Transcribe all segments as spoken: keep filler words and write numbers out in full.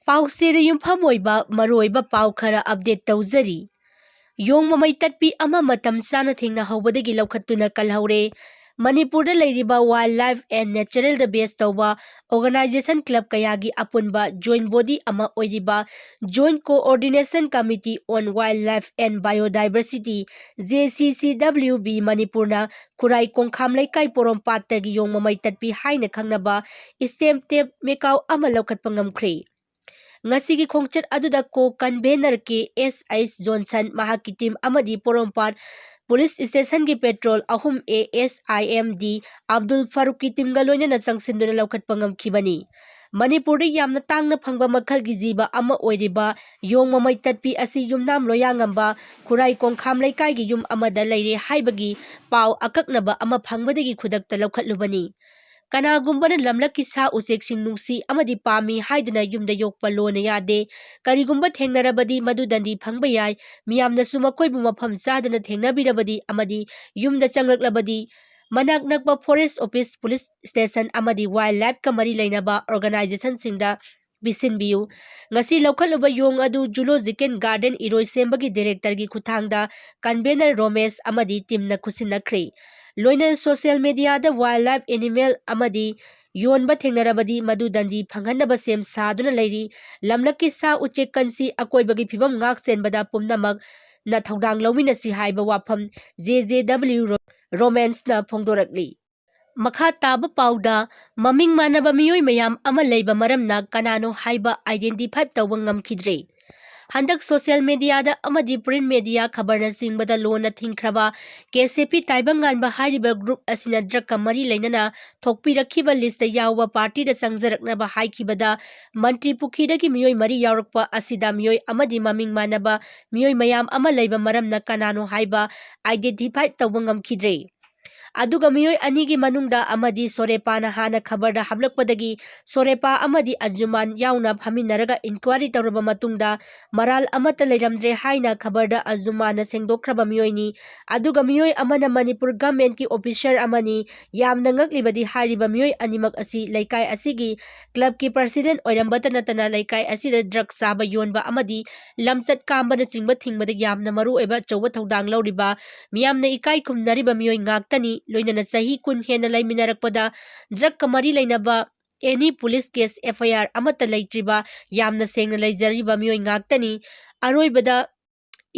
ꯄꯥꯎꯆꯦꯗ ꯌꯨꯝꯐꯝ ꯑꯣꯏꯕ ꯃꯔꯨꯑꯣꯏꯕ ꯄꯥꯎ ꯈꯔ update ꯇꯧꯖꯔꯤ꯫ ꯌꯣꯡ ꯃꯃꯩ ꯇꯠꯄꯤ ꯑꯃ ꯃꯇꯝ ꯆꯥꯅ ꯊꯦꯡꯅꯍꯧꯕꯗꯒꯤ ꯂꯧꯈꯠꯇꯨꯅ ꯀꯜꯍꯧꯔꯦ꯫ ꯃꯅꯤꯄꯨꯔꯗ ꯂꯩꯔꯤꯕ Wildlife and Natural the base ꯇꯧꯕ organization club ꯀꯌꯥꯒꯤ ꯑꯄꯨꯟꯕ joint body ꯑꯃ ꯑꯣꯏꯔꯤꯕ Joint Coordination Committee on Wildlife and Biodiversity, J C C W B, ꯃꯅꯤꯄꯨꯔꯅ ꯈꯨꯔꯥꯏ ꯀꯣꯡꯈꯥꯝ ꯂꯩꯀꯥꯏ ꯄꯣꯔꯣꯝꯄꯥꯠꯇꯒꯤ ꯌꯣꯡ ꯃꯃꯩ ꯇꯠꯄꯤ ꯍꯥꯏꯅ ꯈꯪꯅꯕ stem tape ꯃꯦꯀꯥꯎ ꯑꯃ ꯂꯧꯈꯠꯄ ꯉꯝꯈ꯭ꯔꯦ꯫ ꯉꯁꯤꯒꯤ ꯈꯣꯡꯆꯠ ꯑꯗꯨꯗ co-convener K S H Johnson, ꯃꯍꯥꯛꯀꯤ team ꯑꯃꯗꯤ ꯄꯣꯔꯣꯝꯄꯥꯠ police station ꯒꯤ patrol ꯑꯍꯨꯝ A S I M D Abdul ꯐꯥꯔꯨꯛꯀꯤ team ꯒ ꯂꯣꯏꯅꯅ ꯆꯪꯁꯤꯟꯗꯨꯅ ꯂꯧꯈꯠꯄ ꯉꯝꯈꯤꯕꯅꯤ꯫ ꯃꯅꯤꯄꯨꯔꯗ ꯌꯥꯝꯅ ꯇꯥꯡꯅ ꯐꯪꯕ ꯃꯈꯜꯒꯤ ꯖꯤꯕ ꯑꯃ ꯑꯣꯏꯔꯤꯕ ꯌꯣꯡ ꯃꯃꯩ ꯇꯠꯄꯤ ꯑꯁꯤ ꯌꯨꯝꯅꯥꯝ ꯂꯣꯌꯥꯉꯝꯕ ꯈꯨꯔꯥꯏ ꯀꯣꯡꯈꯥꯝ ꯂꯩꯀꯥꯏꯒꯤ ꯌꯨꯝ ꯑꯃꯗ ꯂꯩꯔꯦ ꯍꯥꯏꯕꯒꯤ ꯄꯥꯎ ꯑꯀꯛꯅꯕ ꯑꯃ ꯐꯪꯕꯗꯒꯤ ꯈꯨꯗꯛꯇ ꯂꯧꯈꯠꯂꯨꯕꯅꯤ꯫ ꯀꯅꯥꯒꯨꯝꯕꯅ ꯂꯝꯂꯛꯀꯤ ꯁꯥ ꯎꯆꯦꯛꯁꯤꯡ ꯅꯨꯡꯁꯤ ꯑꯃꯗꯤ ꯄꯥꯝꯃꯤ ꯍꯥꯏꯗꯨꯅ ꯌꯨꯝꯗ ꯌꯣꯛꯄ ꯂꯣꯅ ꯌꯥꯗꯦ꯫ ꯀꯔꯤꯒꯨꯝꯕ ꯊꯦꯡꯅꯔꯕꯗꯤ ꯃꯗꯨ ꯗꯟꯗꯤ ꯐꯪꯕ ꯌꯥꯏ꯫ ꯃꯤꯌꯥꯝꯅꯁꯨ ꯃꯈꯣꯏꯕꯨ ꯃꯐꯝ ꯆꯥꯗꯅ ꯊꯦꯡꯅꯕꯤꯔꯕꯗꯤ ꯑꯃꯗꯤ ꯌꯨꯝꯗ ꯆꯪꯂꯛꯂꯕꯗꯤ ꯃꯅꯥꯛ ꯅꯛꯄ forest office, police station ꯑꯃꯗꯤ wildlife ꯀ ꯃꯔꯤ ꯂꯩꯅꯕ organization ꯁꯤꯡꯗ ꯄꯤꯁꯤꯟꯕꯤꯌꯨ꯫ ꯉꯁꯤ ꯂꯧꯈꯠꯂꯨꯕ ꯌꯣꯡ ꯑꯗꯨ Zoological Garden ꯏꯔꯣꯏꯁꯦꯝꯕꯒꯤ director ꯒꯤ ꯈꯨꯠꯊꯥꯡꯗ convener ꯔꯣꯃꯦꯁ ꯑꯃꯗꯤ team ꯅ ꯈꯨꯠꯁꯤꯟꯅꯈ꯭ꯔꯦ꯫ ꯂꯣꯏꯅꯅ social media ꯗ wildlife animal ꯑꯃꯗꯤ ꯌꯣꯟꯕ ꯊꯦꯡꯅꯔꯕꯗꯤ ꯃꯗꯨ ꯗꯟꯗꯤ ꯐꯪꯍꯟꯅꯕ ꯁꯦꯝ ꯁꯥꯗꯨꯅ ꯂꯩꯔꯤ꯫ ꯂꯝꯂꯛꯀꯤ ꯁꯥ ꯎꯆꯦꯛ ꯀꯟꯁꯤ, ꯑꯀꯣꯏꯕꯒꯤ ꯐꯤꯕꯝ ꯉꯥꯛ ꯁꯦꯟꯕꯗ ꯄꯨꯝꯅꯃꯛꯅ ꯊꯧꯗꯥꯡ ꯂꯧꯃꯤꯟꯅꯁꯤ ꯍꯥꯏꯕ ꯋꯥꯐꯝ J J W ꯔꯣ-, ꯔꯣꯃꯦꯟꯁꯅ ꯐꯣꯡꯗꯣꯔꯛꯂꯤ꯫ ꯃꯈꯥ ꯇꯥꯕ ꯄꯥꯎꯗ, ꯃꯃꯤꯡ ꯃꯥꯟꯅꯕ ꯃꯤꯑꯣꯏ ꯃꯌꯥꯝ ꯑꯃ ꯂꯩꯕ ꯃꯔꯝꯅ ꯀꯅꯥꯅꯣ ꯍꯥꯏꯕ identify ꯇꯧꯕ ꯉꯝꯈꯤꯗ꯭ꯔꯦ꯫ ꯍꯟꯗꯛ social media ꯗ ꯑꯃꯗꯤ print media ꯈꯕꯔꯅꯆꯤꯡꯕꯗ ꯂꯣꯟꯅ ꯊꯤꯡꯈ꯭ꯔꯕ K C P ꯇꯥꯏꯕꯪꯉꯥꯟꯕ ꯍꯥꯏꯔꯤꯕ group ꯑꯁꯤꯅ drug ꯀ ꯃꯔꯤ ꯂꯩꯅꯅ ꯊꯣꯛꯄꯤꯔꯛꯈꯤꯕ list ꯇ ꯌꯥꯎꯕ party ꯗ ꯆꯪꯖꯔꯛꯅꯕ ꯍꯥꯏꯈꯤꯕꯗ ꯃꯟꯇ꯭ꯔꯤ ꯄꯨꯈ꯭ꯔꯤꯗꯒꯤ ꯃꯤꯑꯣꯏ ꯃꯔꯤ ꯌꯥꯎꯔꯛꯄ ꯑꯁꯤꯗ ꯃꯤꯑꯣꯏ ꯑꯃꯗꯤ ꯃꯃꯤꯡ ꯃꯥꯟꯅꯕ ꯃꯤꯑꯣꯏ ꯃꯌꯥꯝ ꯑꯃ ꯂꯩꯕ ꯃꯔꯝꯅ ꯀꯅꯥꯅꯣ ꯍꯥꯏꯕ identify ꯇꯧꯕ ꯉꯝꯈꯤꯗ꯭ꯔꯦ꯫ ꯑꯗꯨꯒ ꯃꯤꯑꯣꯏ ꯑꯅꯤꯒꯤ ꯃꯅꯨꯡꯗ ꯑꯃꯗꯤ ꯁꯣꯔꯦꯄꯥꯅ ꯍꯥꯟꯅ ꯈꯕꯔꯗ ꯍꯥꯞꯂꯛꯄꯗꯒꯤ ꯁꯣꯔꯦꯄꯥ ꯑꯃꯗꯤ ꯑꯟꯖꯨꯃꯥꯟ ꯌꯥꯎꯅ ꯐꯝꯃꯤꯟꯅꯔꯒ inquiry ꯇꯧꯔꯕ ꯃꯇꯨꯡꯗ ꯃꯔꯥꯜ ꯑꯃꯠꯇ ꯂꯩꯔꯝꯗ꯭ꯔꯦ ꯍꯥꯏꯅ ꯈꯕꯔꯗ ꯑꯟꯖꯨꯃꯥꯟꯅ ꯁꯦꯡꯗꯣꯛꯈ꯭ꯔꯕ ꯃꯤꯑꯣꯏꯅꯤ꯫ ꯑꯗꯨꯒ ꯃꯤꯑꯣꯏ ꯑꯃꯅ ꯃꯅꯤꯄꯨꯔ governmentꯀꯤ officer ꯑꯃꯅꯤ꯫ ꯌꯥꯝꯅ ꯉꯛꯂꯤꯕꯗꯤ ꯍꯥꯏꯔꯤꯕ ꯃꯤꯑꯣꯏ ꯑꯅꯤꯃꯛ ꯑꯁꯤ ꯂꯩꯀꯥꯏ ꯑꯁꯤꯒꯤ clubꯀꯤ president ꯑꯣꯏꯔꯝꯕꯇ ꯅꯠꯇꯅ ꯂꯩꯀꯥꯏ ꯑꯁꯤꯗ drug ꯆꯥꯕ, ꯌꯣꯟꯕ ꯑꯃꯗꯤ ꯂꯝꯆꯠ ꯀꯥꯝꯕꯅꯆꯤꯡꯕ ꯊꯤꯡꯕꯗ ꯌꯥꯝꯅ ꯃꯔꯨꯑꯣꯏꯕ ꯑꯆꯧꯕ ꯊꯧꯗꯥꯡ ꯂꯧꯔꯤꯕ, ꯃꯤꯌꯥꯝꯅ ꯏꯀꯥꯏ ꯈꯨꯝꯅꯔꯤꯕ ꯃꯤꯑꯣꯏ ꯉꯥꯛꯇꯅꯤ꯫ ꯂꯣꯏꯅꯅ ꯆꯍꯤ ꯀꯨꯟ ꯍꯦꯟꯅ ꯂꯩꯃꯤꯟꯅꯔꯛꯄꯗ drugꯀ ꯃꯔꯤ ꯂꯩꯅꯕ any police case, FIR ꯑꯃꯠꯇ ꯂꯩꯇ꯭ꯔꯤꯕ, ꯌꯥꯝꯅ ꯁꯦꯡꯅ ꯂꯩꯖꯔꯤꯕ ꯃꯤꯑꯣꯏ ꯉꯥꯛꯇꯅꯤ꯫ ꯑꯔꯣꯏꯕꯗ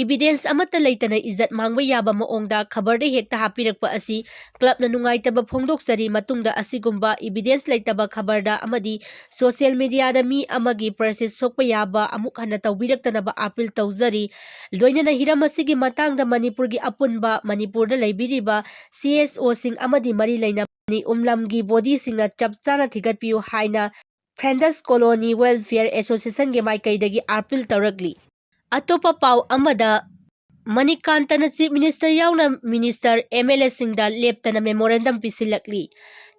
evidence ꯑꯃꯠꯇ ꯂꯩꯇꯅ ꯏꯖꯠ ꯃꯥꯡꯕ ꯌꯥꯕ ꯃꯑꯣꯡꯗ ꯈꯕꯔꯗ ꯍꯦꯛꯇ ꯍꯥꯞꯄꯤꯔꯛꯄ ꯑꯁꯤ clubꯅ ꯅꯨꯡꯉꯥꯏꯇꯕ ꯐꯣꯡꯗꯣꯛꯆꯔꯤ꯫ ꯃꯇꯨꯡꯗ ꯑꯁꯤꯒꯨꯝꯕ evidence ꯂꯩꯇꯕ ꯈꯕꯔꯗ ꯑꯃꯗꯤ social mediaꯗ ꯃꯤ ꯑꯃꯒꯤ prestige ꯁꯣꯛꯄ ꯌꯥꯕ ꯑꯃꯨꯛ ꯍꯟꯅ ꯇꯧꯕꯤꯔꯛꯇꯅꯕ appeal ꯇꯧꯖꯔꯤ꯫ ꯂꯣꯏꯅꯅ ꯍꯤꯔꯝ ꯑꯁꯤꯒꯤ ꯃꯇꯥꯡꯗ ꯃꯅꯤꯄꯨꯔꯒꯤ ꯑꯄꯨꯟꯕ, ꯃꯅꯤꯄꯨꯔꯗ ꯂꯩꯕꯤꯔꯤꯕ CSOꯁꯤꯡ ꯑꯃꯗꯤ ꯃꯔꯤ ꯂꯩꯅꯕ ꯎꯝꯂꯝꯒꯤ bodyꯁꯤꯡꯅ ꯆꯞ ꯆꯥꯅ ꯊꯤꯒꯠꯄꯤꯌꯨ ꯍꯥꯏꯅ Friends Colony Welfare Associationꯒꯤ ꯃꯥꯏꯀꯩꯗꯒꯤ appeal ꯇꯧꯔꯛꯂꯤ꯫ ꯑꯇꯣꯞꯄ ꯄꯥꯎ ꯑꯃꯗ, ꯃꯅꯤꯀꯥꯟꯇꯅ Chief Minister ꯌꯥꯎꯅ minister, MLAꯁꯤꯡꯗ ꯂꯦꯞꯇꯅ memorandum ꯄꯤꯁꯤꯜꯂꯛꯂꯤ꯫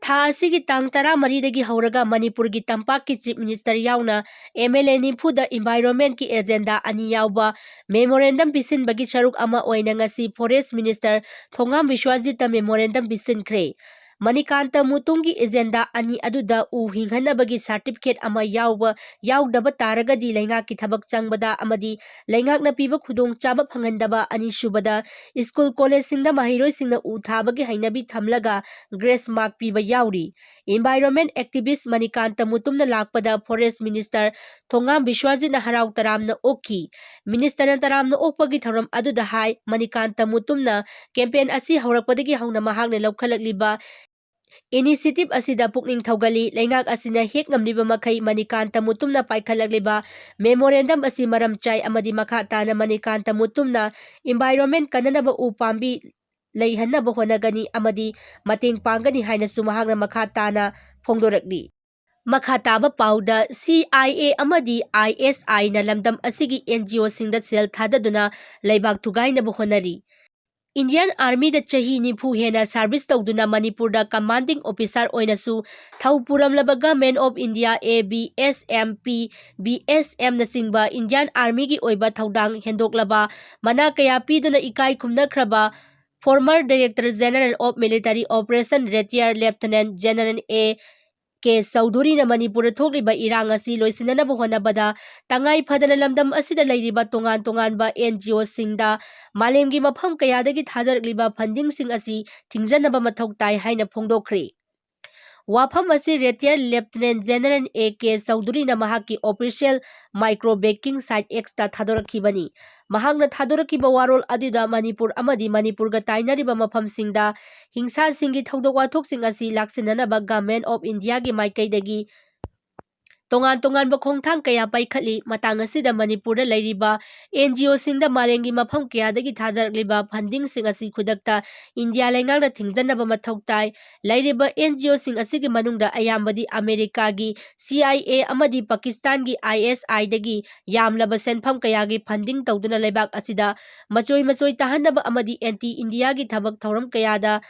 ꯊꯥ ꯑꯁꯤꯒꯤ ꯇꯥꯡ ꯇꯔꯥꯃꯔꯤꯗꯒꯤ ꯍꯧꯔꯒ ꯃꯅꯤꯄꯨꯔꯒꯤ ꯇꯝꯄꯥꯛꯀꯤ Chief Minister ꯌꯥꯎꯅ MLA ꯅꯤꯐꯨꯗ environmentꯀꯤ agenda ꯑꯅꯤ ꯌꯥꯎꯕ memorandum ꯄꯤꯁꯤꯟꯕꯒꯤ ꯁꯔꯨꯛ ꯑꯃ ꯑꯣꯏꯅ ꯉꯁꯤ Forest Minister ꯊꯣꯉꯥꯝ ꯕꯤꯁ꯭ꯋꯥꯖꯤꯠꯇ memorandum ꯄꯤꯁꯤꯟꯈ꯭ꯔꯦ꯫ ꯃꯅꯤꯀꯥꯟꯇ ꯃꯨꯇꯨꯝꯒꯤ agenda ꯑꯅꯤ ꯑꯗꯨꯗ ꯎ ꯍꯤꯡꯍꯟꯅꯕꯒꯤ certificate ꯑꯃ ꯌꯥꯎꯕ, ꯌꯥꯎꯗꯕ ꯇꯥꯔꯒꯗꯤ ꯂꯩꯉꯥꯛꯀꯤ ꯊꯕꯛ ꯆꯪꯕꯗ ꯑꯃꯗꯤ ꯂꯩꯉꯥꯛꯅ ꯄꯤꯕ ꯈꯨꯗꯣꯡꯆꯥꯕ ꯐꯪꯍꯟꯗꯕ, ꯑꯅꯤꯁꯨꯕꯗ school collegeꯁꯤꯡꯗ ꯃꯍꯩꯔꯣꯏꯁꯤꯡꯅ ꯎ ꯊꯥꯕꯒꯤ ꯍꯩꯅꯕꯤ ꯊꯝꯂꯒ grace mark ꯄꯤꯕ ꯌꯥꯎꯔꯤ꯫ Environment activist ꯃꯅꯤꯀꯥꯟꯇ ꯃꯨꯇꯨꯝꯅ ꯂꯥꯛꯄꯗ Forest Minister ꯊꯣꯉꯥꯝ ꯕꯤꯁ꯭ꯋꯥꯖꯤꯠꯅ ꯍꯔꯥꯎ ꯇꯔꯥꯝꯅ ꯑꯣꯛꯈꯤ꯫ Ministerꯅ ꯇꯔꯥꯝꯅ ꯑꯣꯛꯄꯒꯤ ꯊꯧꯔꯝ ꯑꯗꯨꯗ ꯍꯥꯏ, ꯃꯅꯤꯀꯥꯟꯇ ꯃꯨꯇꯨꯝꯅ campaign ꯑꯁꯤ ꯍꯧꯔꯛꯄꯗꯒꯤ ꯍꯧꯅ ꯃꯍꯥꯛꯅ ꯂꯧꯈꯠꯂꯛꯂꯤꯕ initiative ꯑꯁꯤꯗ ꯄꯨꯛꯅꯤꯡ ꯊꯧꯒꯠꯂꯤ꯫ ꯂꯩꯉꯥꯛ ꯑꯁꯤꯅ ꯍꯦꯛ ꯉꯝꯂꯤꯕ ꯃꯈꯩ ꯃꯅꯤꯀꯥꯟꯇ ꯃꯨꯇꯨꯝꯅ ꯄꯥꯏꯈꯠꯂꯛꯂꯤꯕ memorandum ꯑꯁꯤ ꯃꯔꯝ ꯆꯥꯏ ꯑꯃꯗꯤ ꯃꯈꯥ ꯇꯥꯅ ꯃꯅꯤꯀꯥꯟꯇ ꯃꯨꯇꯨꯝꯅ environment ꯀꯟꯅꯅꯕ ꯎ ꯄꯥꯝꯕꯤ ꯂꯩꯍꯟꯅꯕ ꯍꯣꯠꯅꯒꯅꯤ ꯑꯃꯗꯤ ꯃꯇꯦꯡ ꯄꯥꯡꯒꯅꯤ ꯍꯥꯏꯅꯁꯨ ꯃꯍꯥꯛꯅ ꯃꯈꯥ ꯇꯥꯅ ꯐꯣꯡꯗꯣꯔꯛꯂꯤ꯫ ꯃꯈꯥ ꯇꯥꯕ ꯄꯥꯎꯗ, CIA ꯑꯃꯗꯤ ISIꯅ ꯂꯝꯗꯝ ꯑꯁꯤꯒꯤ NGOꯁꯤꯡꯗ ꯁꯦꯜ ꯊꯥꯗꯗꯨꯅ ꯂꯩꯕꯥꯛ ꯊꯨꯒꯥꯏꯅꯕ ꯍꯣꯠꯅꯔꯤ꯫ Indian Armyꯗ ꯆꯍꯤ ꯅꯤꯐꯨ ꯍꯦꯟꯅ service ꯇꯧꯗꯨꯅ ꯃꯅꯤꯄꯨꯔꯗ commanding officer ꯑꯣꯏꯅꯁꯨ ꯊꯧ ꯄꯨꯔꯝꯂꯕ Government of India, A B S M P, B S M ꯅꯆꯤꯡꯕ Indian Armyꯒꯤ ꯑꯣꯏꯕ ꯊꯧꯗꯥꯡ ꯍꯦꯟꯗꯣꯛꯂꯕ ꯃꯅꯥ ꯀꯌꯥ ꯄꯤꯗꯨꯅ ꯏꯀꯥꯏ ꯈꯨꯝꯅꯈ꯭ꯔꯕ former Director General of Military Operation, Retired Lieutenant General A K ꯆꯧꯙꯨꯔꯤꯅ ꯃꯅꯤꯄꯨꯔꯗ ꯊꯣꯛꯂꯤꯕ ꯏꯔꯥꯡ ꯑꯁꯤ ꯂꯣꯏꯁꯤꯟꯅꯅꯕ ꯍꯣꯠꯅꯕꯗ ꯇꯉꯥꯏ ꯐꯗꯅ ꯂꯝꯗꯝ ꯑꯁꯤꯗ ꯂꯩꯔꯤꯕ ꯇꯣꯉꯥꯟ ꯇꯣꯉꯥꯟꯕ N G Oꯁꯤꯡꯗ ꯃꯥꯂꯦꯝꯒꯤ ꯃꯐꯝ ꯀꯌꯥꯗꯒꯤ ꯊꯥꯗꯔꯛꯂꯤꯕ fundingꯁꯤꯡ ꯑꯁꯤ ꯊꯤꯡꯖꯤꯟꯅꯕ ꯃꯊꯧ ꯇꯥꯏ ꯍꯥꯏꯅ ꯐꯣꯡꯗꯣꯛꯈ꯭ꯔꯤ꯫ ꯋꯥꯐꯝ ꯑꯁꯤ Retired Lieutenant General A K ꯆꯧꯙꯨꯔꯤꯅ ꯃꯍꯥꯛꯀꯤ official micro blogging site Xꯇ ꯊꯥꯗꯣꯔꯛꯈꯤꯕꯅꯤ꯫ ꯃꯍꯥꯛꯅ ꯊꯥꯗꯣꯔꯛꯈꯤꯕ ꯋꯥꯔꯣꯜ ꯑꯗꯨꯗ ꯃꯅꯤꯄꯨꯔ ꯑꯃꯗꯤ ꯃꯅꯤꯄꯨꯔꯒ ꯇꯥꯏꯅꯔꯤꯕ ꯃꯐꯝꯁꯤꯡꯗ ꯍꯤꯡꯁꯥꯁꯤꯡꯒꯤ ꯊꯧꯗꯣꯛ ꯋꯥꯊꯣꯛꯁꯤꯡ ꯑꯁꯤ ꯂꯥꯛꯁꯤꯟꯅꯅꯕ Government of Indiaꯒꯤ ꯃꯥꯏꯀꯩꯗꯒꯤ ꯇꯣꯉꯥꯟ ꯇꯣꯉꯥꯟꯕ ꯈꯣꯡꯊꯥꯡ ꯀꯌꯥ ꯄꯥꯏꯈꯠꯂꯤ꯫ ꯃꯇꯥꯡ ꯑꯁꯤꯗ ꯃꯅꯤꯄꯨꯔꯗ ꯂꯩꯔꯤꯕ N G Oꯁꯤꯡꯗ ꯃꯥꯂꯦꯝꯒꯤ ꯃꯐꯝ ꯀꯌꯥꯗꯒꯤ ꯊꯥꯗꯔꯛꯂꯤꯕ fundingꯁꯤꯡ ꯑꯁꯤ ꯈꯨꯗꯛꯇ ꯏꯟꯗꯤꯌꯥ ꯂꯩꯉꯥꯛꯅ ꯊꯤꯡꯖꯤꯟꯅꯕ ꯃꯊꯧ ꯇꯥꯏ꯫ ꯂꯩꯔꯤꯕ N G Oꯁꯤꯡ ꯑꯁꯤꯒꯤ ꯃꯅꯨꯡꯗ ꯑꯌꯥꯝꯕꯗꯤ ꯑꯃꯦꯔꯤꯀꯥꯒꯤ C I A ꯑꯃꯗꯤ ꯄꯥꯀꯤꯁꯇꯥꯟꯒꯤ I S Iꯗꯒꯤ ꯌꯥꯝꯂꯕ ꯁꯦꯟꯐꯝ ꯀꯌꯥꯒꯤ funding ꯇꯧꯗꯨꯅ ꯂꯩꯕꯥꯛ ꯑꯁꯤꯗ ꯃꯆꯣꯏ ꯃꯆꯣꯏ ꯇꯥꯍꯟꯅꯕ ꯑꯃꯗꯤ anti Indiaꯒꯤ ꯊꯕꯛ ꯊꯧꯔꯝ ꯀꯌꯥꯗ,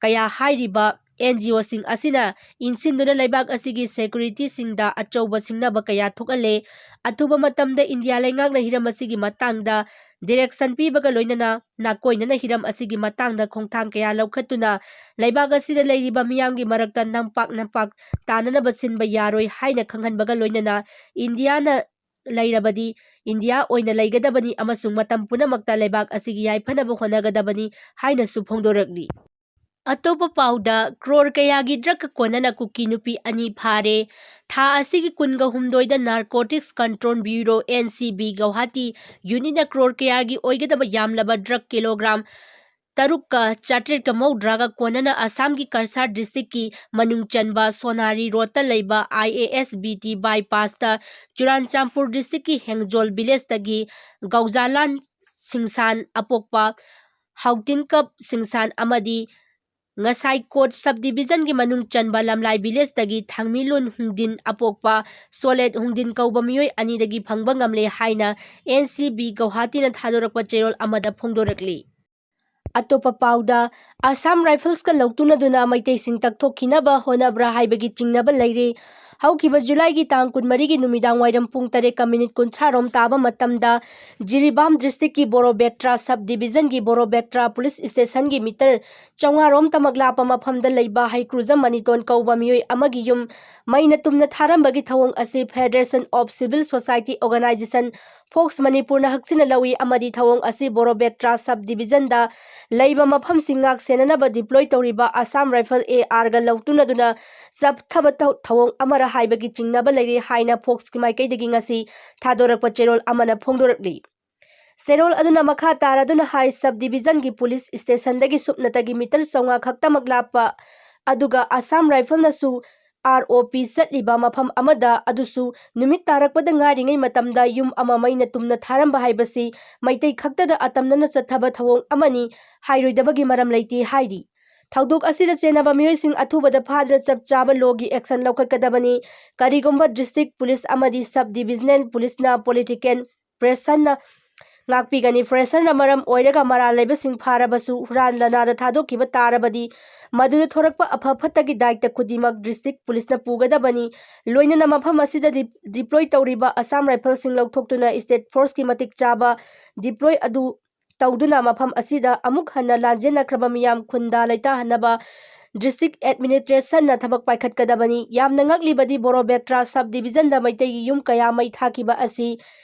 ꯀꯌꯥ ꯍꯥꯏꯔꯤꯕ N G Oꯁꯤꯡ ꯑꯁꯤꯅ ꯏꯟꯁꯤꯟꯗꯨꯅ ꯂꯩꯕꯥꯛ ꯑꯁꯤꯒꯤ securityꯁꯤꯡꯗ ꯑꯆꯧꯕ ꯁꯤꯡꯅꯕ ꯀꯌꯥ ꯊꯣꯛꯍꯜꯂꯦ꯫ ꯑꯊꯨꯕ ꯃꯇꯝꯗ ꯏꯟꯗꯤꯌꯥ ꯂꯩꯉꯥꯛꯅ ꯍꯤꯔꯝ ꯑꯁꯤꯒꯤ ꯃꯇꯥꯡꯗ direction ꯄꯤꯕꯒ ꯂꯣꯏꯅꯅ ꯅꯥꯀꯣꯏꯅꯅ ꯍꯤꯔꯝ ꯑꯁꯤꯒꯤ ꯃꯇꯥꯡꯗ ꯈꯣꯡꯊꯥꯡ ꯀꯌꯥ ꯂꯧꯈꯠꯇꯨꯅ ꯂꯩꯕꯥꯛ ꯑꯁꯤꯗ ꯂꯩꯔꯤꯕ ꯃꯤꯌꯥꯝꯒꯤ ꯃꯔꯛꯇ ꯅꯝꯄꯥꯛ ꯅꯝꯄꯥꯛ ꯇꯥꯅꯅꯕ ꯁꯤꯟꯕ ꯌꯥꯔꯣꯏ ꯍꯥꯏꯅ ꯈꯪꯍꯟꯕꯒ ꯂꯣꯏꯅꯅ ꯏꯟꯗꯤꯌꯥꯅ ꯂꯩꯔꯕꯗꯤ ꯏꯟꯗꯤꯌꯥ ꯑꯣꯏꯅ ꯂꯩꯒꯗꯕꯅꯤ ꯑꯃꯁꯨꯡ ꯃꯇꯝ ꯄꯨꯝꯅꯃꯛꯇ ꯂꯩꯕꯥꯛ ꯑꯁꯤꯒꯤ ꯌꯥꯏꯐꯅꯕ ꯍꯣꯠꯅꯒꯗꯕꯅꯤ ꯍꯥꯏꯅꯁꯨ ꯐꯣꯡꯗꯣꯔꯛꯂꯤ꯫ ꯑꯇꯣꯞꯄ ꯄꯥꯎꯗ, ꯀ꯭ꯔꯣꯔ ꯀꯌꯥꯒꯤ drug ꯀꯣꯟꯅꯅ ꯀꯨꯀꯤ ꯅꯨꯄꯤ ꯑꯅꯤ ꯐꯥꯔꯦ꯫ ꯊꯥ ꯑꯁꯤꯒꯤ ꯀꯨꯟꯒ ꯍꯨꯝꯗꯣꯏꯗ Narcotics Control Bureau, N C B, Guwahati unitꯅ crore ꯀꯌꯥꯒꯤ ꯑꯣꯏꯒꯗꯕ ꯌꯥꯝꯂꯕ drug kilogram ꯇꯔꯨꯛꯀ ꯆꯥꯇ꯭ꯔꯦꯠꯀ ꯃꯧꯗ꯭ꯔꯥꯒ ꯀꯣꯟꯅꯅ ꯑꯁꯥꯝꯒꯤ ꯀꯁꯥꯔ districtꯀꯤ ꯃꯅꯨꯡ ꯆꯟꯕ ꯁꯣꯅꯥꯔꯤ roadꯇ ꯂꯩꯕ I S B T bypassꯇ ꯆꯨꯔꯥꯟꯆꯥꯟꯄꯨꯔ districtꯀꯤ ꯍꯦꯡꯖꯣꯜ villageꯇꯒꯤ ꯒꯧꯖꯥꯂꯥꯟ ꯁꯤꯡꯁꯥꯟ ꯑꯄꯣꯛꯄ ꯍꯥꯎꯇꯤꯟꯀꯞ ꯁꯤꯡꯁꯥꯟ ꯑꯃꯗꯤ ꯉꯁꯥꯏꯀꯣꯠ subdivisionꯒꯤ ꯃꯅꯨꯡ ꯆꯟꯕ ꯂꯝꯂꯥꯏ villageꯇꯒꯤ ꯊꯥꯡꯃꯤꯂꯨꯟ ꯍꯨꯡꯗꯤꯟ ꯑꯄꯣꯛꯄ ꯁꯣꯂꯦꯠ ꯍꯨꯡꯗꯤꯟ ꯀꯧꯕ ꯃꯤꯑꯣꯏ ꯑꯅꯤꯗꯒꯤ ꯐꯪꯕ ꯉꯝꯂꯦ ꯍꯥꯏꯅ N C B ꯒꯧꯍꯥꯇꯤꯅ ꯊꯥꯗꯣꯔꯛꯄ ꯆꯦꯔꯣꯜ ꯑꯃꯗ ꯐꯣꯡꯗꯣꯔꯛꯂꯤ꯫ ꯑꯇꯣꯞꯄ ꯄꯥꯎꯗ, ꯑꯁꯥꯝ ꯔꯥꯏꯐꯜꯁꯀ ꯂꯧꯇꯨꯅꯗꯨꯅ ꯃꯩꯇꯩꯁꯤꯡ ꯇꯛꯊꯣꯛꯈꯤꯅꯕ ꯍꯣꯠꯅꯕ꯭ꯔꯥ ꯍꯥꯏꯕꯒꯤ ꯆꯤꯡꯅꯕ ꯂꯩꯔꯤ꯫ ꯍꯧꯈꯤꯕ ꯖꯨꯂꯥꯏꯒꯤ ꯇꯥꯡ ꯀꯨꯟꯃꯔꯤꯒꯤ ꯅꯨꯃꯤꯗꯥꯡ ꯋꯥꯏꯔꯝ ꯄꯨꯡ ꯇꯔꯦꯠꯀ ꯃꯤꯅꯤꯠ ꯀꯨꯟꯊ꯭ꯔꯥ ꯔꯣꯝ ꯇꯥꯕ ꯃꯇꯝꯗ, ꯖꯤꯔꯤꯕꯥꯝ ꯗꯤꯁꯇ꯭ꯔꯤꯛꯀꯤ ꯕꯣꯔꯣꯕꯦꯛꯇ꯭ꯔꯥ ꯁꯕ ꯗꯤꯕꯤꯖꯟꯒꯤ ꯕꯣꯔꯣꯕꯦꯛꯇ꯭ꯔꯥ ꯄꯨꯂꯤꯁ ꯁ꯭ꯇꯦꯁꯟꯒꯤ ꯃꯤꯇꯔ ꯆꯥꯝꯃꯉꯥ ꯔꯣꯝ ꯇꯃꯛ ꯂꯥꯞꯄ ꯃꯐꯝꯗ ꯂꯩꯕ ꯍꯩꯀ꯭ꯔꯨꯖꯝ ꯃꯅꯤꯇꯣꯟ ꯀꯧꯕ ꯃꯤꯑꯣꯏ ꯑꯃꯒꯤ ꯌꯨꯝ ꯃꯩꯅ ꯇꯨꯝꯅ ꯊꯥꯔꯝꯕꯒꯤ ꯊꯧꯑꯣꯡ ꯑꯁꯤ Federation of Civil Society Organisation, fox ꯃꯅꯤꯄꯨꯔꯅ ꯍꯛꯆꯤꯟꯅ ꯂꯧꯏ ꯑꯃꯗꯤ ꯊꯧꯑꯣꯡ ꯑꯁꯤ ꯕꯣꯔꯣꯕꯦꯛꯇ꯭ꯔꯥ ꯁꯕ ꯗꯤꯕꯤꯖꯟꯗ ꯂꯩꯕ ꯃꯐꯝꯁꯤꯡ ꯉꯥꯛ ꯁꯦꯟꯅꯅꯕ ꯗꯤꯄ꯭ꯂꯣꯏ ꯇꯧꯔꯤꯕ ꯑꯁꯥꯝ ꯔꯥꯏꯐꯜ AR ꯒ ꯂꯧꯇꯨꯅꯗꯨꯅ ꯆꯠꯊꯕ ꯊꯧ-, ꯊꯧꯑꯣꯡ ꯑꯃꯔ ꯍꯥꯏꯕꯒꯤ ꯆꯤꯡꯅꯕ ꯂꯩꯔꯤ ꯍꯥꯏꯅ ꯐꯣꯛꯁꯀꯤ ꯃꯥꯏꯀꯩꯗꯒꯤ ꯉꯁꯤ ꯊꯥꯗꯣꯔꯛꯄ ꯆꯦꯔꯣꯜ ꯑꯃꯅ ꯐꯣꯡꯗꯣꯔꯛꯂꯤ꯫ ꯆꯦꯔꯣꯜ ꯑꯗꯨꯅ ꯃꯈꯥ ꯇꯥꯔꯗꯨꯅ ꯍꯥꯏ, ꯁꯕ ꯗꯤꯕꯤꯖꯟꯒꯤ ꯄꯨꯂꯤꯁ ꯁ꯭ꯇꯦꯁꯟꯗꯒꯤ ꯁꯨꯞꯅꯇꯒꯤ ꯃꯤꯇꯔ ꯆꯥꯝꯃꯉꯥ ꯈꯛꯇꯃꯛ ꯂꯥꯞꯄ, ꯑꯗꯨꯒ ꯑꯁꯥꯝ ꯔꯥꯏꯐꯜꯅꯁꯨ ROP ꯆꯠꯂꯤꯕ ꯃꯐꯝ ꯑꯃꯗ, ꯑꯗꯨꯁꯨ ꯅꯨꯃꯤꯠ ꯇꯥꯔꯛꯄꯗ ꯉꯥꯏꯔꯤꯉꯩ ꯃꯇꯝꯗ ꯌꯨꯝ ꯑꯃ ꯃꯩꯅ ꯇꯨꯝꯅ ꯊꯥꯔꯝꯕ ꯍꯥꯏꯕꯁꯤ ꯃꯩꯇꯩ ꯈꯛꯇꯗ ꯑꯇꯝꯅꯅ ꯆꯠꯊꯕ ꯊꯧꯑꯣꯡ ꯑꯃꯅꯤ ꯍꯥꯏꯔꯣꯏꯗꯕꯒꯤ ꯃꯔꯝ ꯂꯩꯇꯦ ꯍꯥꯏꯔꯤ꯫ ꯊꯧꯗꯣꯛ ꯑꯁꯤꯗ ꯆꯦꯟꯅꯕ ꯃꯤꯑꯣꯏꯁꯤꯡ ꯑꯊꯨꯕꯗ ꯐꯥꯗꯨꯅ ꯆꯞ ꯆꯥꯕ ꯂꯣꯒꯤ ꯑꯦꯛꯁꯟ ꯂꯧꯈꯠꯀꯗꯕꯅꯤ꯫ ꯀꯔꯤꯒꯨꯝꯕ ꯗꯤꯁꯇ꯭ꯔꯤꯛ ꯄꯨꯂꯤꯁ ꯑꯃꯗꯤ ꯁꯕ ꯗꯤꯕꯤꯖꯅꯦꯜ ꯄꯨꯂꯤꯁꯅ ꯄꯣꯂꯤꯇꯤꯀꯦꯜ ꯄ꯭ꯔꯦꯁꯔꯅ ꯉꯥꯛꯄꯤꯒꯅꯤ꯫ ꯄ꯭ꯔꯦꯁꯔꯅ ꯃꯔꯝ ꯑꯣꯏꯔꯒ ꯃꯔꯥꯜ ꯂꯩꯕꯁꯤꯡ ꯐꯥꯔꯕꯁꯨ ꯍꯨꯔꯥꯟ ꯂꯅꯥꯗ ꯊꯥꯗꯣꯛꯈꯤꯕ ꯇꯥꯔꯕꯗꯤ, ꯃꯗꯨꯗ ꯊꯣꯔꯛꯄ ꯑꯐ ꯐꯠꯇꯒꯤ ꯗꯥꯏꯇ ꯈꯨꯗꯤꯡꯃꯛ ꯗꯤꯁꯇ꯭ꯔꯤꯛ ꯄꯨꯂꯤꯁꯅ ꯄꯨꯒꯗꯕꯅꯤ꯫ ꯂꯣꯏꯅꯅ ꯃꯐꯝ ꯑꯁꯤꯗ ꯗꯤ-, ꯗꯤꯄ꯭ꯂꯣꯏ ꯇꯧꯔꯤꯕ ꯑꯁꯥꯝ ꯔꯥꯏꯐꯜꯁꯤꯡ ꯂꯧꯊꯣꯛꯇꯨꯅ ꯁ꯭ꯇꯦꯠ ꯐꯣꯔꯁꯀꯤ ꯃꯇꯤꯛ ꯆꯥꯕ ꯗꯤꯄ꯭ꯂꯣꯏ ꯑꯗꯨ ꯇꯧꯗꯨꯅ ꯃꯐꯝ ꯑꯁꯤꯗ ꯑꯃꯨꯛ ꯍꯟꯅ ꯂꯥꯟꯖꯦꯟꯅꯈ꯭ꯔꯕ ꯃꯤꯌꯥꯝ ꯈꯨꯟꯗꯥ ꯂꯩꯇꯥꯍꯟꯅꯕ ꯗꯤꯁꯇ꯭ꯔꯤꯛ ꯑꯦꯗꯃꯤꯅꯤꯁꯇ꯭ꯔꯦꯁꯟꯅ ꯊꯕꯛ ꯄꯥꯏꯈꯠꯀꯗꯕꯅꯤ꯫ ꯌꯥꯝꯅ ꯉꯛꯂꯤꯕꯗꯤ ꯕꯣꯔꯣꯕꯦꯛꯇ꯭ꯔꯥ ꯁꯕ ꯗꯤꯕꯤꯖꯟꯗ ꯃꯩꯇꯩꯒꯤ ꯌꯨꯝ ꯀꯌꯥ ꯃꯩ ꯊꯥꯈꯤꯕ ꯑꯁꯤ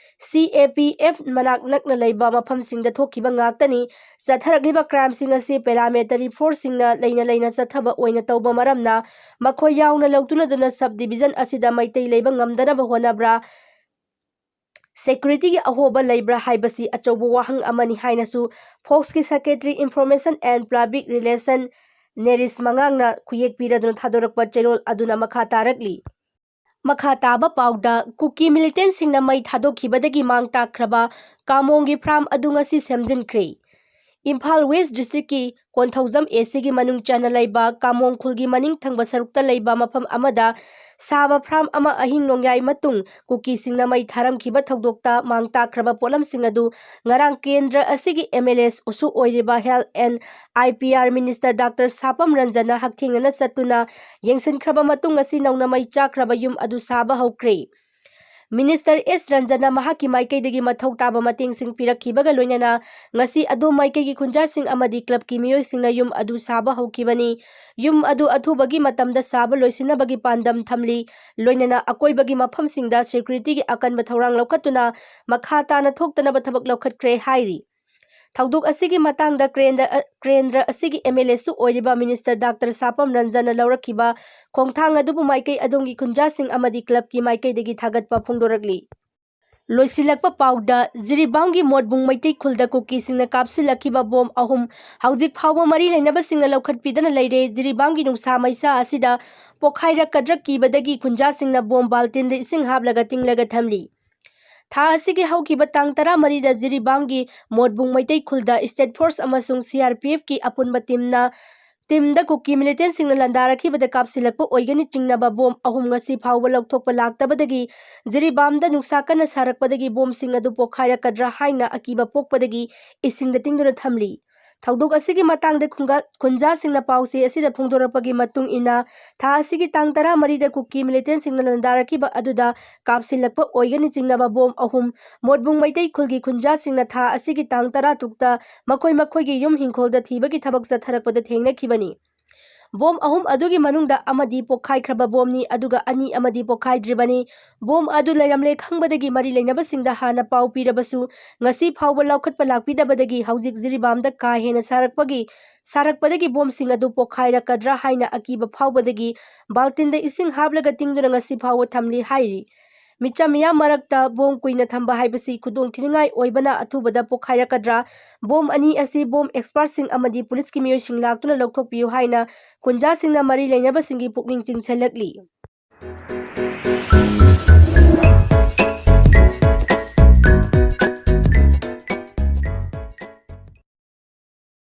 CAPF ꯃꯅꯥꯛ ꯅꯛꯅ ꯂꯩꯕ ꯃꯐꯝꯁꯤꯡꯗ ꯊꯣꯛꯈꯤꯕ ꯉꯥꯛꯇꯅꯤ꯫ ꯆꯠꯊꯔꯛꯂꯤꯕ ꯀ꯭ꯔꯥꯏꯝꯁꯤꯡ ꯑꯁꯤ ꯄꯦꯔꯥꯃꯤꯂꯤꯇꯔꯤ ꯐꯣꯔꯁꯁꯤꯡꯅ ꯂꯩꯅ ꯂꯩꯅ ꯆꯠꯊꯕ ꯑꯣꯏꯅ ꯇꯧꯕ ꯃꯔꯝꯅ ꯃꯈꯣꯏ ꯌꯥꯎꯅ ꯂꯧꯇꯨꯅꯗꯨꯅ ꯁꯕ ꯗꯤꯕꯤꯖꯟ ꯑꯁꯤꯗ ꯃꯩꯇꯩ ꯂꯩꯕ ꯉꯝꯗꯅꯕ ꯍꯣꯠꯅꯕ꯭ꯔꯥ, ꯁꯦꯀ꯭ꯌꯨꯔꯤꯇꯤꯒꯤ ꯑꯍꯣꯕ ꯂꯩꯕ꯭ꯔꯥ ꯍꯥꯏꯕꯁꯤ ꯑꯆꯧꯕ ꯋꯥꯍꯪ ꯑꯃꯅꯤ ꯍꯥꯏꯅꯁꯨ ꯐꯣꯛꯁꯀꯤ secretary information and public relations Neris ꯃꯉꯥꯡꯅ ꯈꯨꯌꯦꯛ ꯄꯤꯔꯗꯨꯅ ꯊꯥꯗꯣꯔꯛꯄ ꯆꯦꯔꯣꯜ ꯑꯗꯨꯅ ꯃꯈꯥ ꯇꯥꯔꯛꯂꯤ꯫ ꯃꯈꯥ ꯇꯥꯕ ꯄꯥꯎꯗ, ꯀꯨꯀꯤ ꯃꯤꯂꯤꯇꯦꯟꯁꯤꯡꯅ ꯃꯩ ꯊꯥꯗꯣꯛꯈꯤꯕꯗꯒꯤ ꯃꯥꯡ ꯇꯥꯛꯈ꯭ꯔꯕ ꯀꯥꯃꯣꯡꯒꯤ ꯐꯥꯔꯝ ꯑꯗꯨ ꯉꯁꯤ ꯁꯦꯝꯖꯤꯟꯈ꯭ꯔꯦ꯫ ꯏꯝꯐꯥꯜ ꯋꯦꯁ ꯗꯤꯁꯇ꯭ꯔꯤꯛꯀꯤ ꯀꯣꯟꯊꯧꯖꯝ ꯑꯦ ꯁꯤꯒꯤ ꯃꯅꯨꯡ ꯆꯟꯅ ꯂꯩꯕ ꯀꯥꯃꯣꯡ ꯈꯨꯜꯒꯤ ꯃꯅꯤꯡ ꯊꯪꯕ ꯁꯔꯨꯛꯇ ꯂꯩꯕ ꯃꯐꯝ ꯑꯃꯗ ꯁꯥꯕ ꯐ꯭ꯔꯥꯝ ꯑꯃ ꯑꯍꯤꯡ ꯅꯣꯡꯌꯥꯏ ꯃꯇꯨꯡ ꯀꯨꯀꯤꯁꯤꯡꯅ ꯃꯩ ꯊꯥꯔꯝꯈꯤꯕ ꯊꯧꯗꯣꯛꯇ ꯃꯥꯡ ꯇꯥꯛꯈ꯭ꯔꯕ ꯄꯣꯠꯂꯝꯁꯤꯡ ꯑꯗꯨ ꯉꯔꯥꯡ ꯀꯦꯟꯗ꯭ꯔ ꯑꯁꯤꯒꯤ M L Aꯁꯨ ꯑꯣꯏꯔꯤꯕ Health and I P R Minister Doctor ꯁꯥꯄꯝ ꯔꯟꯖꯟꯅ ꯍꯛꯊꯦꯡꯅꯅ ꯆꯠꯇꯨꯅ ꯌꯦꯡꯁꯤꯟꯈ꯭ꯔꯕ ꯃꯇꯨꯡ, ꯉꯁꯤ ꯅꯧꯅ ꯃꯩ ꯆꯥꯛꯈ꯭ꯔꯕ ꯌꯨꯝ ꯑꯗꯨ ꯁꯥꯕ ꯍꯧꯈ꯭ꯔꯦ꯫ Minister S ꯔꯟꯖꯟꯅ ꯃꯍꯥꯛꯀꯤ ꯃꯥꯏꯀꯩꯗꯒꯤ ꯃꯊꯧ ꯇꯥꯕ ꯃꯇꯦꯡꯁꯤꯡ ꯄꯤꯔꯛꯈꯤꯕꯒ ꯂꯣꯏꯅꯅ ꯉꯁꯤ ꯑꯗꯣꯝ ꯃꯥꯏꯀꯩꯒꯤ ꯈꯨꯟꯖꯥꯁꯤꯡ ꯑꯃꯗꯤ clubꯀꯤ ꯃꯤꯑꯣꯏꯁꯤꯡꯅ ꯌꯨꯝ ꯑꯗꯨ ꯁꯥꯕ ꯍꯧꯈꯤꯕꯅꯤ꯫ ꯌꯨꯝ ꯑꯗꯨ ꯑꯊꯨꯕꯒꯤ ꯃꯇꯝꯗ ꯁꯥꯕ ꯂꯣꯏꯁꯤꯟꯅꯕꯒꯤ ꯄꯥꯟꯗꯝ ꯊꯝꯂꯤ꯫ ꯂꯣꯏꯅꯅ ꯑꯀꯣꯏꯕꯒꯤ ꯃꯐꯝꯁꯤꯡꯗ securityꯒꯤ ꯑꯀꯟꯕ ꯊꯧꯔꯥꯡ ꯂꯧꯈꯠꯇꯨꯅ ꯃꯈꯥ ꯇꯥꯅ ꯊꯣꯛꯇꯅꯕ ꯊꯕꯛ ꯂꯧꯈꯠꯈ꯭ꯔꯦ ꯍꯥꯏꯔꯤ꯫ ꯊꯧꯗꯣꯛ ꯑꯁꯤꯒꯤ ꯃꯇꯥꯡꯗ ꯀꯦꯟꯗ꯭ꯔ, ꯀꯦꯟꯗ꯭ꯔ ꯑꯁꯤꯒꯤ M L Aꯁꯨ ꯑꯣꯏꯔꯤꯕ Minister Doctor ꯁꯥꯄꯝ ꯔꯟꯖꯟꯅ ꯂꯧꯔꯛꯈꯤꯕ ꯈꯣꯡꯊꯥꯡ ꯑꯗꯨꯕꯨ ꯃꯥꯏꯀꯩ ꯑꯗꯣꯝꯒꯤ ꯈꯨꯟꯖꯥꯁꯤꯡ ꯑꯃꯗꯤ clubꯀꯤ ꯃꯥꯏꯀꯩꯗꯒꯤ ꯊꯥꯒꯠꯄ ꯐꯣꯡꯗꯣꯔꯛꯂꯤ꯫ ꯂꯣꯏꯁꯤꯜꯂꯛꯄ ꯄꯥꯎꯗ, ꯖꯤꯔꯤꯕꯥꯝꯒꯤ ꯃꯣꯠꯕꯨꯡ ꯃꯩꯇꯩ ꯈꯨꯜꯗ ꯀꯨꯀꯤꯁꯤꯡꯅ ꯀꯥꯞꯁꯤꯜꯂꯛꯈꯤꯕ ꯕꯣꯝ ꯑꯍꯨꯝ ꯍꯧꯖꯤꯛ ꯐꯥꯎꯕ ꯃꯔꯤ ꯂꯩꯅꯕꯁꯤꯡꯅ ꯂꯧꯈꯠꯄꯤꯗꯅ ꯂꯩꯔꯦ꯫ ꯖꯤꯔꯤꯕꯥꯝꯒꯤ ꯅꯨꯡꯁꯥ ꯃꯩꯁꯥ ꯑꯁꯤꯗ ꯄꯣꯈꯥꯏꯔꯛꯀꯗ꯭ꯔꯥ ꯀꯤꯕꯗꯒꯤ ꯈꯨꯟꯖꯥꯁꯤꯡꯅ ꯕꯣꯝ ꯕꯥꯜꯇꯤꯟꯗ ꯏꯁꯤꯡ ꯍꯥꯞꯂꯒ ꯇꯤꯡꯂꯒ ꯊꯝꯂꯤ꯫ ꯊꯥ ꯑꯁꯤꯒꯤ ꯍꯧꯈꯤꯕ ꯇꯥꯡ ꯇꯔꯥꯃꯔꯤꯗ ꯖꯤꯔꯤꯕꯥꯝꯒꯤ ꯃꯣꯠꯕꯨꯡ ꯃꯩꯇꯩ ꯈꯨꯜꯗ State Force ꯑꯃꯁꯨꯡ C R P Fꯀꯤ ꯑꯄꯨꯟꯕ teamꯅ, teamꯗ ꯀꯨꯀꯤ militantꯁꯤꯡꯅ ꯂꯥꯟꯗꯥꯔꯛꯈꯤꯕꯗ ꯀꯥꯞꯁꯤꯜꯂꯛꯄ ꯑꯣꯏꯒꯅꯤ ꯆꯤꯡꯅꯕ ꯕꯣꯝ ꯑꯍꯨꯝ ꯉꯁꯤ ꯐꯥꯎꯕ ꯂꯧꯊꯣꯛꯄ ꯂꯥꯛꯇꯕꯗꯒꯤ ꯖꯤꯔꯤꯕꯥꯝꯗ ꯅꯨꯡꯁꯥ ꯀꯟꯅ ꯁꯥꯔꯛꯄꯗꯒꯤ ꯕꯣꯝꯁꯤꯡ ꯑꯗꯨ ꯄꯣꯈꯥꯏꯔꯛꯀꯗ꯭ꯔꯥ ꯍꯥꯏꯅ ꯑꯀꯤꯕ ꯄꯣꯛꯄꯗꯒꯤ ꯏꯁꯤꯡꯗ ꯇꯤꯡꯗꯨꯅ ꯊꯝꯂꯤ꯫ ꯊꯧꯗꯣꯛ ꯑꯁꯤꯒꯤ ꯃꯇꯥꯡꯗ ꯈꯨꯡꯒ-, ꯈꯨꯟꯖꯥꯁꯤꯡꯅ ꯄꯥꯎꯆꯦ ꯑꯁꯤꯗ ꯐꯣꯡꯗꯣꯔꯛꯄꯒꯤ ꯃꯇꯨꯡ ꯏꯟꯅ, ꯊꯥ ꯑꯁꯤꯒꯤ ꯇꯥꯡ ꯇꯔꯥꯃꯔꯤꯗ ꯀꯨꯀꯤ militantꯁꯤꯡꯅ ꯂꯥꯟꯗꯥꯔꯛꯈꯤꯕ ꯑꯗꯨꯗ ꯀꯥꯞꯁꯤꯜꯂꯛꯄ ꯑꯣꯏꯒꯅꯤ ꯆꯤꯡꯅꯕ ꯕꯣꯝ ꯑꯍꯨꯝ ꯃꯣꯠꯕꯨꯡ ꯃꯩꯇꯩ ꯈꯨꯜꯒꯤ ꯈꯨꯟꯖꯥꯁꯤꯡꯅ ꯊꯥ ꯑꯁꯤꯒꯤ ꯇꯥꯡ ꯇꯔꯥ ꯇꯔꯨꯛꯇ ꯃꯈꯣꯏ ꯃꯈꯣꯏꯒꯤ ꯌꯨꯝ ꯍꯤꯡꯈꯣꯜꯗ ꯊꯤꯕꯒꯤ ꯊꯕꯛ ꯆꯠꯊꯔꯛꯄꯗ ꯊꯦꯡꯅꯈꯤꯕꯅꯤ꯫ ꯕꯣꯝ ꯑꯍꯨꯝ ꯑꯗꯨꯒꯤ ꯃꯅꯨꯡꯗ ꯑꯃꯗꯤ ꯄꯣꯈꯥꯏꯈ꯭ꯔꯕ ꯕꯣꯝꯅꯤ, ꯑꯗꯨꯒ ꯑꯅꯤ ꯑꯃꯗꯤ ꯄꯣꯈꯥꯏꯗ꯭ꯔꯤꯕꯅꯤ꯫ ꯕꯣꯝ ꯑꯗꯨ ꯂꯩꯔꯝꯂꯦ ꯈꯪꯕꯗꯒꯤ ꯃꯔꯤ ꯂꯩꯅꯕꯁꯤꯡꯗ ꯍꯥꯟꯅ ꯄꯥꯎ ꯄꯤꯔꯕꯁꯨ, ꯉꯁꯤ ꯐꯥꯎꯕ ꯂꯧꯈꯠꯄ ꯂꯥꯛꯄꯤꯗꯕꯗꯒꯤ ꯍꯧꯖꯤꯛ ꯖꯤꯔꯤꯕꯥꯝꯗ ꯀꯥ ꯍꯦꯟꯅ ꯁꯥꯔꯛꯄꯒꯤ, ꯁꯥꯔꯛꯄꯗꯒꯤ ꯕꯣꯝꯁꯤꯡ ꯑꯗꯨ ꯄꯣꯈꯥꯏꯔꯛꯀꯗ꯭ꯔꯥ ꯍꯥꯏꯅ ꯑꯀꯤꯕ ꯐꯥꯎꯕꯗꯒꯤ ꯕꯥꯜꯇꯤꯟꯗ ꯏꯁꯤꯡ ꯍꯥꯞꯂꯒ ꯇꯤꯡꯗꯨꯅ ꯉꯁꯤ ꯐꯥꯎꯕ ꯊꯝꯂꯤ ꯍꯥꯏꯔꯤ꯫ ꯃꯤꯆꯝ ꯃꯤꯌꯥꯝ ꯃꯔꯛꯇ ꯕꯣꯝ ꯀꯨꯏꯅ ꯊꯝꯕ ꯍꯥꯏꯕꯁꯤ ꯈꯨꯗꯣꯡꯊꯤꯅꯤꯡꯉꯥꯏ ꯑꯣꯏꯕꯅ ꯑꯊꯨꯕꯗ ꯄꯣꯈꯥꯏꯔꯛꯀꯗ꯭ꯔꯥ? ꯕꯣꯝ ꯑꯅꯤ ꯑꯁꯤ ꯕꯣꯝ expertꯁꯤꯡ ꯑꯃꯗꯤ ꯄꯨꯂꯤꯁꯀꯤ ꯃꯤꯑꯣꯏꯁꯤꯡ ꯂꯥꯛꯇꯨꯅ ꯂꯧꯊꯣꯛꯄꯤꯌꯨ ꯍꯥꯏꯅ ꯈꯨꯟꯖꯥꯁꯤꯡꯅ ꯃꯔꯤ ꯂꯩꯅꯕꯁꯤꯡꯒꯤ ꯄꯨꯛꯅꯤꯡ ꯆꯤꯡꯁꯤꯜꯂꯛꯂꯤ꯫